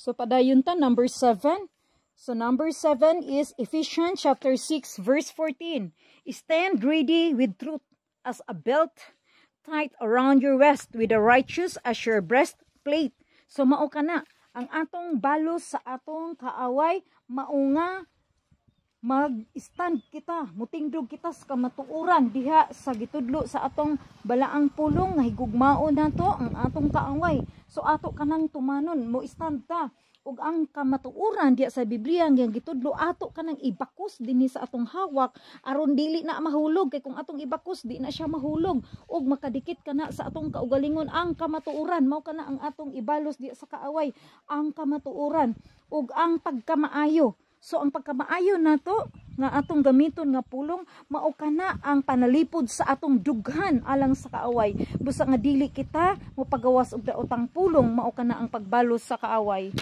So padayon ta, number 7. So number 7 is Ephesians chapter 6 verse 14. "Stand ready with truth as a belt tight around your waist, with the righteous as your breastplate." So mao kana ang atong balos sa atong kaaway, mao nga mag-stand kita, mutingdog kita sa kamatuoran diha sa gitudlo sa atong balaang pulong nga higugmaon nato ang atong kaaway. So ato kanang tumanon, mo stand ta. Ug ang kamatuoran diha sa Biblia nga gitudlo, ato kanang ibakos dinhi sa atong hawak aron dili na mahulog, kay kung atong ibakos, di na siya mahulog ug makadikit kana sa atong kaugalingon ang kamatuoran. Mao kana ang atong ibalos diha sa kaaway, ang kamatuoran ug ang pagkamaayo. So ang pagkamaayo nato nga atong gamiton nga pulong, mao kana ang panalipod sa atong dughan alang sa kaaway. Busa nga dili kita mopagawas og daotang pulong, mao kana ang pagbalos sa kaaway.